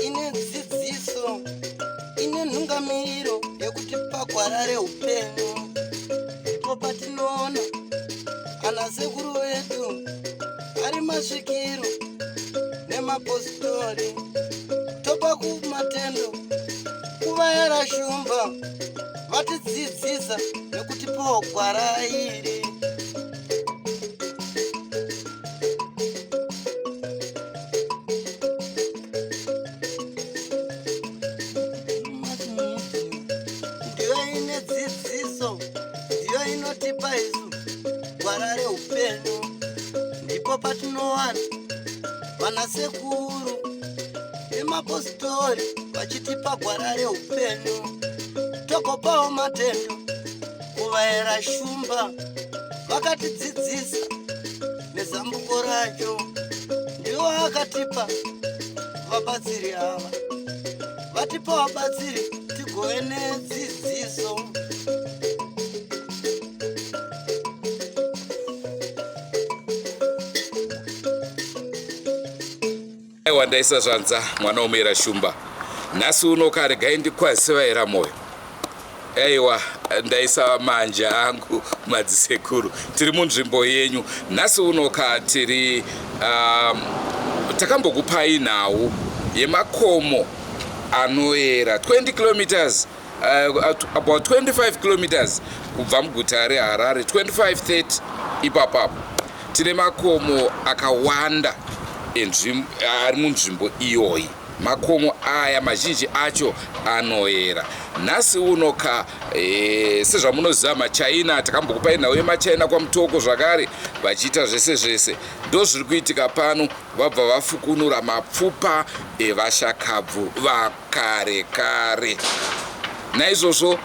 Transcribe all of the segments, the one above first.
Ine dzidziso, ine nhungamiriro yekuti pagwara reupenyu ndipo patinoona ana sekuru vedu ari masvikiro nemapositori, topa kumatendo kuvayera shumba vatidzidzisa nekutipawo gwara iri. Ndiyo ine dzidziso, ndiyo inotipa isu gwara reupenyu, ndipo patinowana vanasekuru nemapositori vachitipa gwara reupenyu, togopawo matendo kuvaera shumba vakatidzidzisa nezambuko racho, ndiwo akatipa vabatsiri ava, vatipa vabatsiri tigove nedzidziso. Aiwa, ndaisa zvanza mwana womuera shumba nhasi uno karegai ndikwazise vaera moyo. Aiwa, ndaisa manja angu madzisekuru, tiri munzvimbo yenyu nhasi uno ka tiri takambokupai nhau yemakomo anoera 20 kilometers, about 25 kilometers kubva muguta reHarare, 25 30 ipapapo. Tine makomo akawanda ari munzvimbo iyoyi. Makomo aya mazhinji acho anoera. Nhasi uno ka sezvamunoziva maChina, takambokupai nhau yemaChina kwaMutoko zvakare vachiita zvese zvese, ndo zviri kuitika pano. Vabva vafukunura mapfupa evashakabvu vakare kare, naizvozvo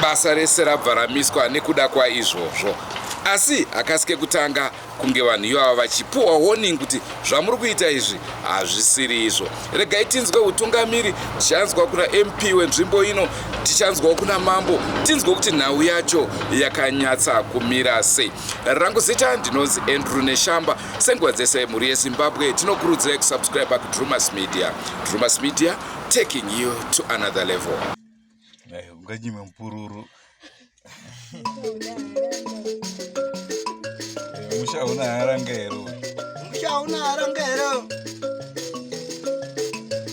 basa rese rabva ramiswa nekuda kwaizvozvo. Asi hakasi kekutanga kunge vanhu ivava vachipuwa warning kuti zvamuri kuita izvi hazvisiri izvo. Regai tinzwe utungamiri, tichanzwa kuna MP wenzvimbo ino, tichanzwawo kuna mambo, tinzwe kuti nhau yacho yakanyatsa kumira sei. Rangu zita ndinonzi Andrew Neshamba. Senguva dzese, mhuri yeZimbabwe, tinokurudzirai kusubscribe kuDrumas Media. Drumas Media, taking you to another level. Unganyime mupururu. Musha una haranga here? Musha una haranga here?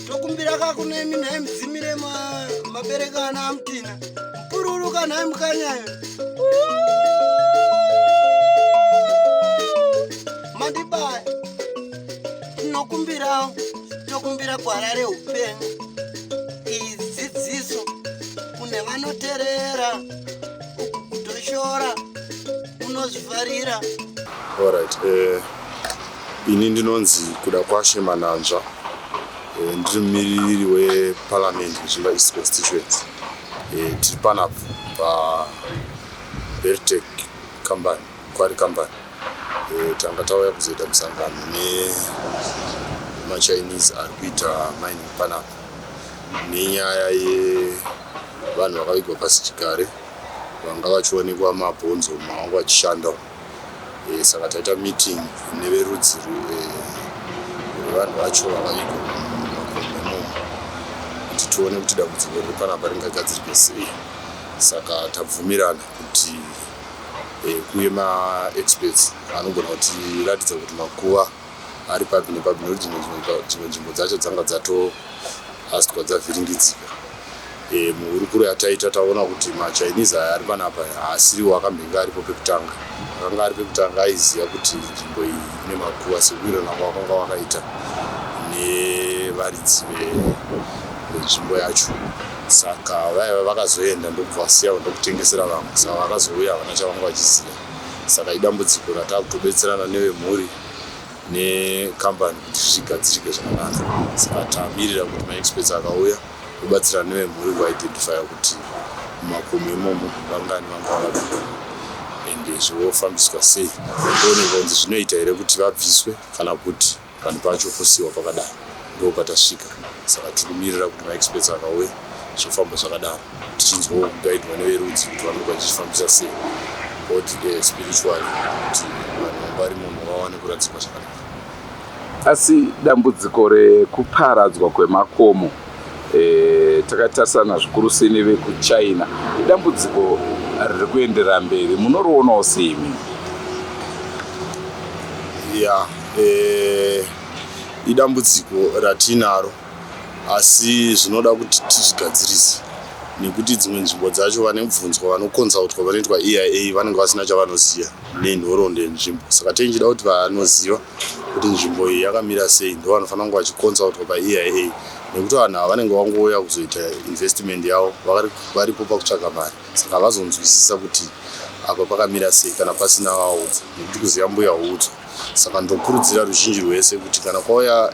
Tokumbira kakunemi nhai mudzimire mabereka ana amutina mupururu kanhai mukanyayo mandibaya. Tinokumbirawo, tokumbira gwara reupenyu, iyi dzidziso kune vanoterera, uku kutoshora unozvifarira. Alright, ini ndinonzi Kuda Kwashe Mananzva. Ndiri mumiriri weParliament Zvimba East Constituency. Tiri panapa paBertec Company, Quarry Company. Tanga tauya kuzoita musangano nemaChinese ari kuita mining panapa nenyaya yevanhu vakavigwa pasichigare vanga vachionekwa mabhonzo mavanga vachishanda. Saka taita meeting neverudzi rwevanhu vacho vakavigwa mumakomo imomo kuti tione kuti dambudziko riri panapa ringagadzirwe sei. Saka tabvumirana kuti kuye maexperts anogona kutiratidza kuti makuva ari papi nepapi, nekuti dzimwe nzvimbo dzacho dzanga dzatohastwa, dzavhiringidzika. Muhurukuro yataita taona kuti maChinese aya ari panapa haasiriwo akambenge aripo pekutanga. Akanga ari pekutanga aiziva kuti nzvimbo iyi ine makuva sekuwirirana kwavakanga vakaita nevaridzi venzvimbo yacho. Saka vaiva vakazoenda ndokuvasiya ndokutengesera vamwe, saka vakazouya havana chavanga vachiziva. Saka idambudziko ratakutobetserana nevemhuri nekambani kuti zvigadzirike zvakanaka. Saka tamirira kuti maexperts akauya vobatsirana nevemhuri kuidentifya kuti mumakomo imomo vangani vanga vakavigwa ende zvofambiswa sei, kuonekwa kunzi zvinoita here kuti vabviswe kana kuti panhu pacho posiwa pakadaro. Ndo patasvika, saka tiri kumirira kuti maexperts akauya zvofamba zvakadaro, tichinzwawo kugaidwa neverudzi kuti vanenge vachizvifambisa sei. Both spiritually kuti vanhu vanga vari muno vawane kuradzikwa zvakanaka. Asi dambudziko rekuparadzwa kwemakomo e, takatarisana zvikuru sei nevekuchina, idambudziko riri kuenderera mberi, munorionawo sei imi? Ya, idambudziko ratinaro, asi zvinoda kuti tizvigadzirise nekuti dzimwe nzvimbo dzacho vanobvunzwa, vanoconsultwa, vanoitwa EIA vanenge vasina chavanoziva nenhoroondo yenzvimbo. Saka tichida kuti vanoziva kuti nzvimbo iyi yakamira sei ndo vanofanira kunge vachiconsultwa paEIA, nekuti vanhu ava vanenge vangouya kuzoita investment yavo, varipo pakutsvaga mari, saka havazonzwisisa kuti apa pakamira sei kana pasina vaudza, nekuti kuziva mbuya huudzwa. Saka ndokurudzira ruzhinji rwese kuti kana kwauya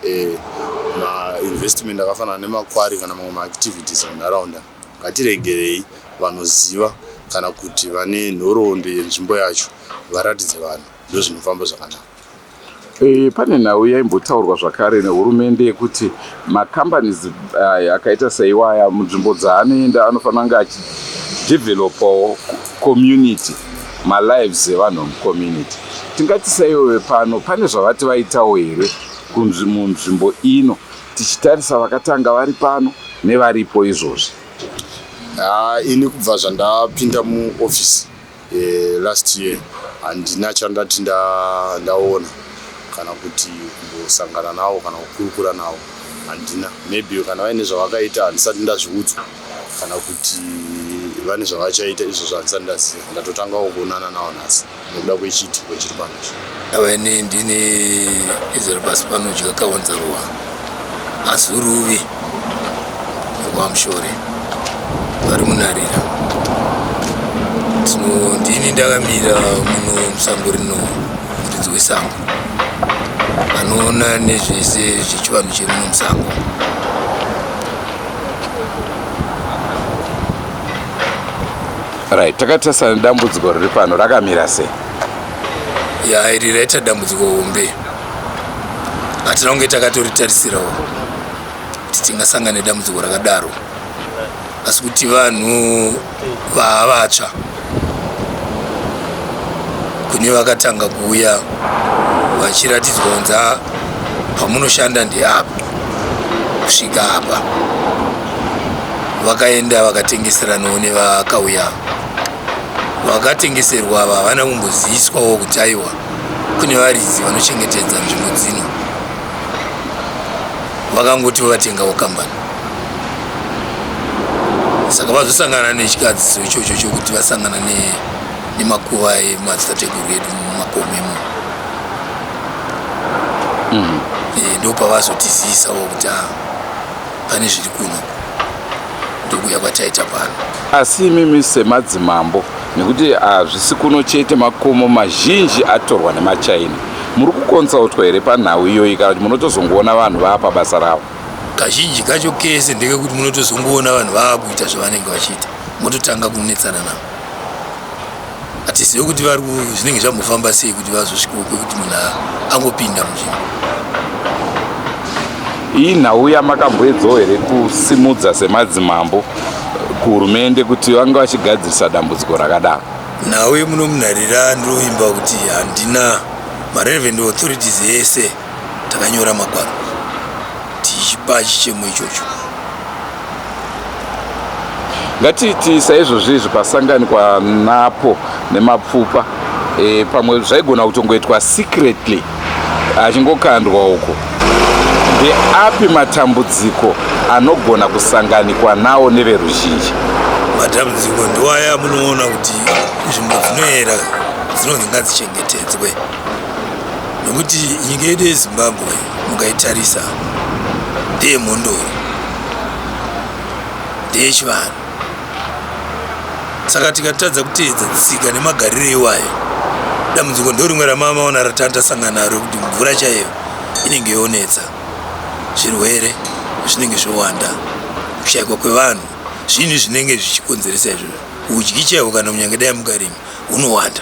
mainvestment akafanana nemaquarry kana mamwe maactivities munharaunda, ngatiregerei vanoziva kana kuti vane nhoroondo yenzvimbo yacho varatidze vanhu, ndo zvinofamba zvakanaka. Pane nhau yaimbotaurwa zvakare nehurumende yekuti macompanies akaita seiwaya munzvimbo dzaanoenda anofanira kunge achidevelopawo community, malives evanhu vemucommunity. Tingati saivo vepano pane zvavati vaitawo here munzvimbo ino, tichitarisa vakatanga vari pano nevaripo izvozvi? Ha, ini kubva zvandapinda muoffice last year handina chandati ndaona kana kuti kumbosangana navo kana kukurukura navo, handina. Maybe kana vaine zvavakaita handisati ndazviudzwa, kana kuti vane zvavachaita, izvozvo handisati ndaziva. Ndatotangawo kuonana navo nhasi nekuda kwechiitiko chiri pano ichi. Ava ini ndini Israel pasi panodya kawanzaruwa azuruvi wekwaMushore vari munharira. Tino ndini ndakamira muno musango rino, muridzi wesango anoona nezvese zvechivanhu chemuno musango. Right, takatarisana nedambudziko riri pano, rakamira sei? Ya, iri raita dambudziko hombe, hatina kunge takatoritarisirawo kuti tingasangana nedambudziko rakadaro, asi kuti vanhu vaavatsva kune vakatanga kuuya vachiratidzwa kunza pamunoshanda ndeapa kusvika apa, vakaenda vakatengeseranawo nevakauya. Vakatengeserwa ava havana kumboziviswawo kuti aiwa, kune varidzi vanochengetedza nzvimbo dzino. Vakangoti vatengawo kambani, saka vazosangana nechikadziso ichocho chokuti vasangana nemakuva emadzitateguru edu mumakomo imomo. Ndo pavazotizivisawo kuti ah, pane zviri kuno, ndokuya kwataita pano. Asi imimi semadzimambo, nekuti hazvisi kuno chete, makomo mazhinji atorwa nemaChina, muri kuconsultwa here panhau iyoyi, kana kuti munotozongoona vanhu vaapa basa ravo? Kazhinji kacho kese ndekekuti munotozongoona vanhu vaakuita zvavanenge vachiita, mototanga kunetsana navo. Hatizive kuti vari zvinenge zvambofamba sei kuti vazosvikawo kwekuti munhu angopinda munzvimbo. Iyi nhau yamakamboedzawo here kusimudza semadzimambo kuhurumende kuti vange vachigadzirisa dambudziko rakadaro? Nhau yemuno munharira, ndinoimba kuti handina. Marelevant authorities ese takanyora magwaro tichipa chichemo ichocho. Ngatiti saizvozvi izvi pasanganikwa napo nemapfupa, pamwe zvaigona kutongoitwa secretly achingokandwa uko, ndeapi matambudziko anogona kusanganikwa nawo neveruzhinji? Matambudziko ndoaya munoona kuti nzvimbo dzinoera dzinonzi ngadzichengetedzwe, nekuti nyika yedu yeZimbabwe mukaitarisa ndeyemhondoro, ndeyechivanhu. Saka tikatadza kuteedza tsika nemagariro iwayo, dambudziko ndo rimwe ramamaona ratanga naro, kuti mvura chaiyo inenge yonetsa, zvirwere zvinenge zvowanda, kushayikwa kwevanhu, zvinhu zvinenge zvichikonzeresa izvozvo. Udyi chaihwo kana kunyange dai mukarima hunowanda.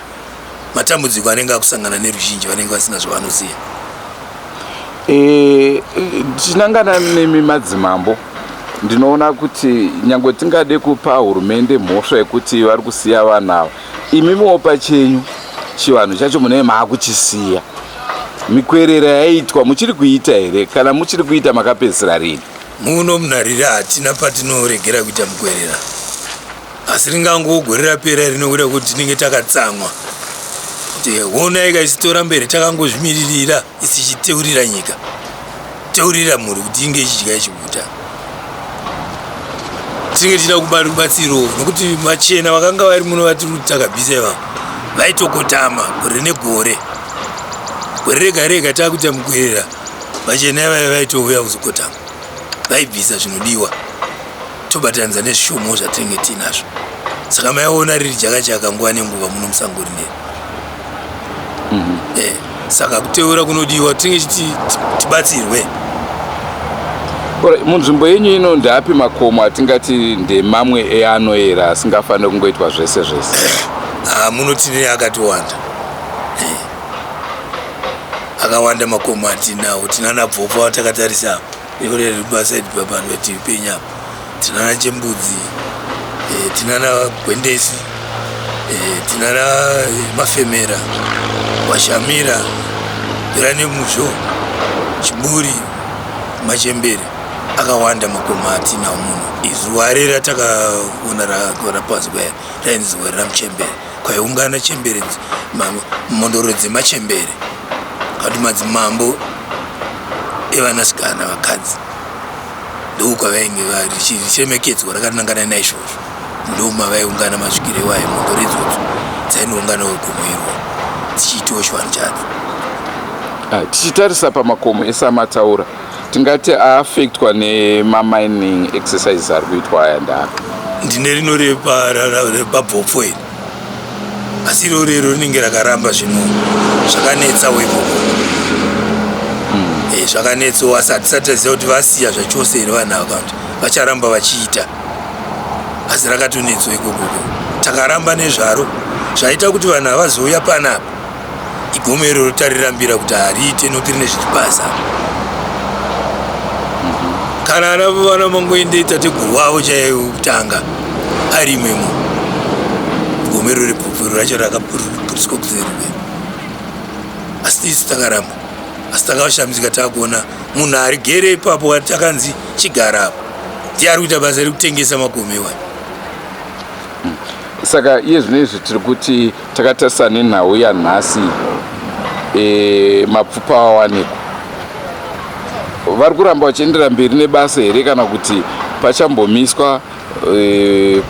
Matambudziko anenge akusangana neruzhinji vanenge vasina zvavanoziva. Tichinangana nemi madzimambo, ndinoona kuti nyange tingade kupa hurumende mhosva yekuti vari kusiya vanhu ava Imimiwo pachenyu chivanhu chacho munee maakuchisiya. Mikwerera yaiitwa muchiri kuiita here? Kana muchiri kuita makapedzisira rini? Muno muNharira hatina patinoregera kuita mukwerera. Asi ringango gore rapera rinokuda kuti tinenge takatsamwa. Kuti honai kaisitora mberi takangozvimiririra isichiteurira nyika. Teurira mhuri kuti inge ichidya ichiguta. Tinenge tichida kubatsiro nokuti machena vakanga vari muno vatiri kuti takabvisa ivavo vaitokotama gore negore. Gore rega rega takuita mukwerera vachena ivaya vaitouya kuzokotama vaibvisa zvinodiwa tobatanidza nezvishomo zvatinenge tiinazvo saka maiona riri jakachaka nguva nenguva muno musango rineri mm -hmm. eh, saka kuteura kunodiwa tinenge chiti tibatsirwe. Munzvimbo yenyu ino ndeapi makomo atingati ndemamwe eanoera asingafaniri kungoitwa zvese zvese? Ah, muno tine akatiwanda eh. Akawanda makomo atinawo, tinana Bvopfa watakatarisa apa iro riri pasaidi pavanhu vetipenya apa, tinana Chembudzi eh, tinana Gwendesi eh, tinana Mafemera, Washamira, Iranemuzvo, Chiburi, Machembere, akawanda makomo atinawo muno. Izuva ratakaona rapazwa rainzi zuva ramuchembere, kwaiungana chembere, mhondoro dzemachembere kana madzimambo evanasikana vakadzi, ndokwavainge vari richiremekedzwa rakanangana naizvozvo. Ndomavaiungana masvikiro iwayo, mhondoro idzodzo dzainounganawo gomo iroro dzichiitawo chivanhu chadzo. Ah, tichitarisa pamakomo esamataura, tingati aafektwa nemamining exercises ari kuitwa aya ndaapi? Ndine rino repabvopfo iri, asi iro rero rinenge rakaramba zvino zvakanetsawo ikoko. Zvakanetsawo, asi hatisati taziva kuti vasiya zvachose here vanhu ava kana kuti vacharamba vachiita, asi rakatonetsawo ikokoko. Takaramba nezvaro, zvaita kuti vanhu havazouya panapa. Igomo iroro tarirambira kuti hariite nokuti rine zvichibasa. Kana ana vana mangoende tateguru wavo chaivo kutanga arimo imo gomo iroro repfupfuro racho rakapuriswa kuzerwe, asi isu takaramba. Asi takashamisika takuona munhu ari gere ipapo takanzi chigara apo, ndiye ari kuita basa rekutengesa makomo iwayo. Saka iye zvino izvi tiri kuti takatarisa nenhau yanhasi, mapfupa awanikwa, vari kuramba vachiendera mberi nebasa here kana kuti pachambomiswa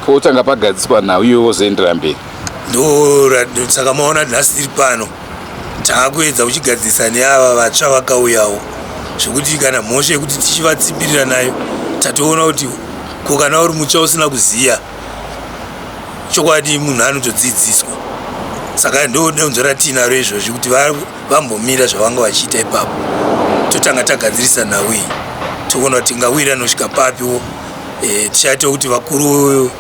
potanga pagadziswa nhau iyoyo vozoendera mberi? Ndo saka maona nhasi tiri pano taakuedza kuchigadzirisa neava vatsva vakauyawo, zvekuti kana mhosva yekuti tichivatsimbirira nayo tatoona kuti ko kana uri mutsva usina kuziya chokwadi munhu anotodzidziswa. Saka ndo donzvo ratinaro izvozvi kuti vambomira zvavanga vachiita ipapo, totanga tagadzirisa nhau iyi, toona kuti tingawira nosvika papiwo. Tichaita kuti vakuru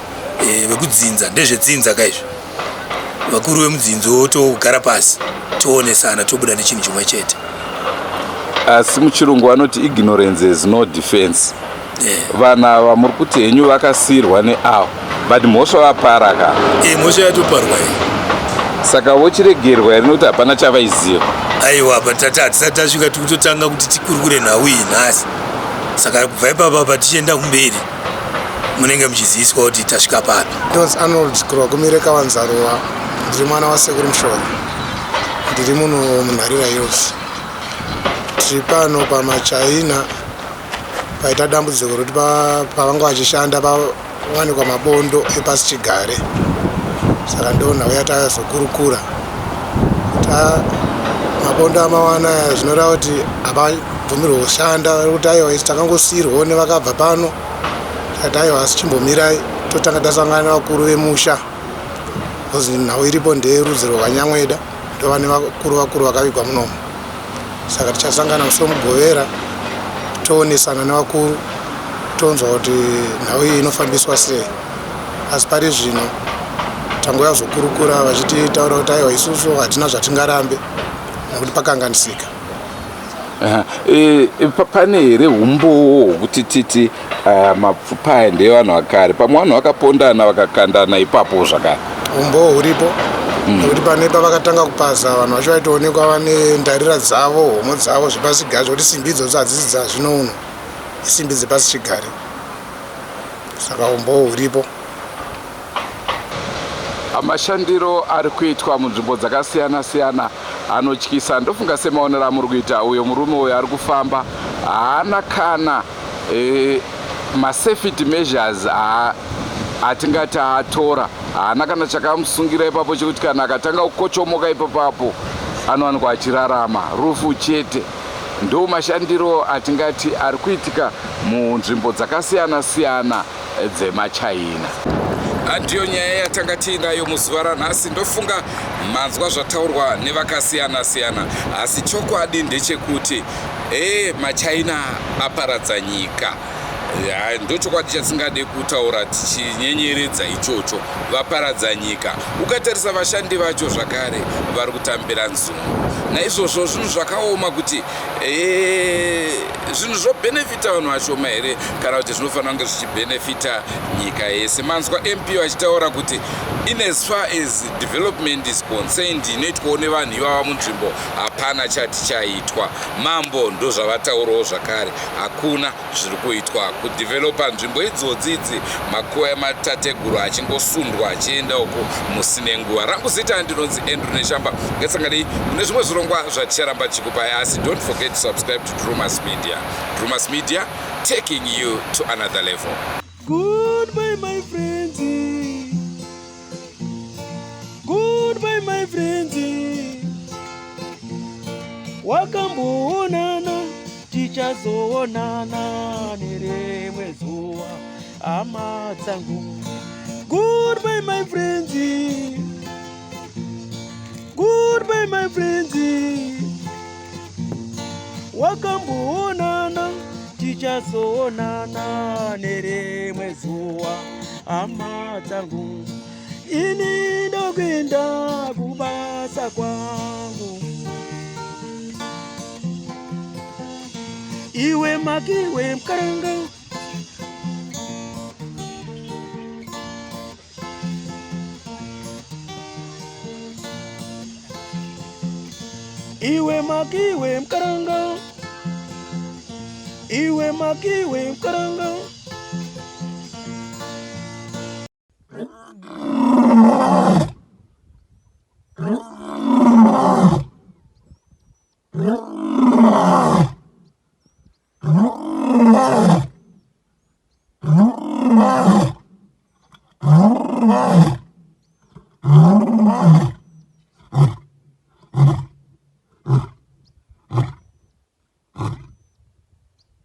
vekudzinza, ndezvedzinza kaizvi, vakuru vemudzinzo togara pasi toonesana, tobuda nechinhu chimwe chete. Asi muchirungu vanoti ignorance is no defense. Vanhu ava muri kuti henyu vakasiyirwa neavo, but mhosva vapara ka? Mhosva yatoparwa iyi. Saka vochiregerwa here nokuti hapana chavaiziva? Aiwa, patati hatisati tasvika, tiri kutotanga kuti tikurukure nhau iyi nhasi. Saka kubva ipapa pa tichienda kumberi munenge muchiziviswa kuti tasvika papi. Ndonzi Arnold Kurwakumire Kawanzaruwa, ndiri mwana wasekuru Mushore, ndiri muno muNharira Hills. Tiri pano pamachaina paita dambudziko rekuti pavanga vachishanda pawanikwa mabondo epasi chigare, saka ndo nhau yatazokurukura. Mabondo amawana aya zvinoreva kuti havabvumirwe kushanda. Vari kuti aiwa, isu takangosiyirwawo nevakabva pano. Takati aiwa, asi chimbomirai totanga tasangana nevakuru vemusha, because nhau iripo ndeyerudzi rwakanyamweda, ndovane vakuru vakuru vakavigwa munomu. Saka tichasangana musi weMugovera toonesana nevakuru, tonzwa kuti nhau iyi inofambiswa sei. Asi pari zvino tangouya kuzokurukura vachititaura kuti aiwa, isusu hatina zvatingarambe nekuti pakanganisika. Pane here umbowo hwekuti titi mapfupa aya ndevanhu vakare? Pamwe vanhu vakapondana vakakandana ipapo zvakare. Umboo huripo mm. nekuti pane pavakatanga kupaza vanhu vacho vaitoonekwa vane ndarira dzavo homo dzavo zvepasichigare zvekuti simbi idzodzo hadzisi dzazvino uno isimbi dzepasichigare saka umboo huripo. Mashandiro ari kuitwa munzvimbo dzakasiyana siyana anotyisa ndofunga semaonero amuri kuita uyo murume uyo ari kufamba haana kana e, masafety measures atingati atora haana kana chakamusungira ipapo chekuti kana akatanga kukochomoka ipapapo anowanikwa achirarama rufu chete ndo mashandiro atingati ari kuitika munzvimbo dzakasiyana siyana dzemaChina. Ndiyo nyaya yatanga tiinayo muzuva ranhasi. Ndofunga manzwa zvataurwa nevakasiyana siyana, asi chokwadi ndechekuti ee maChina aparadza nyika. Ndochokwadi chatisingade kutaura tichinyenyeredza ichocho. Vaparadza nyika. Ukatarisa vashandi vacho zvakare vari kutambira nzungu. Naizvozvo zvinhu zvakaoma kuti Eh, zvinhu zvobhenefita vanhu vashoma here kana kuti zvinofanira kunge zvichibhenefita nyika yese manzwa mp vachitaura kuti in as far as development is concerned inoitwawo nevanhu ivava munzvimbo hapana chati chaitwa mambo ndozvavataurawo zvakare hakuna zviri kuitwa kudevelopa nzvimbo idzodzi idzi makuva ematateguru achingosundwa achienda uko musine nguva rangu zita ndinonzi Andrew Neshamba ngatisanganei mune zvimwe zvirongwa zvaticharamba tichikupai asi don't forget to subscribe to Drumas Media Drumas Media taking you to another level Goodbye my friends Goodbye my friends Wakamboonana tichazoonana nerimwe zuva hama dzangu Goodbye my friends Goodbye my friends Wakamboonana tichazoonana nerimwe zuva hama dzangu ini ndokuenda kubasa kwangu iwe makiwe mkaranga iwe makiwe mkaranga iwe makiwe mkaranga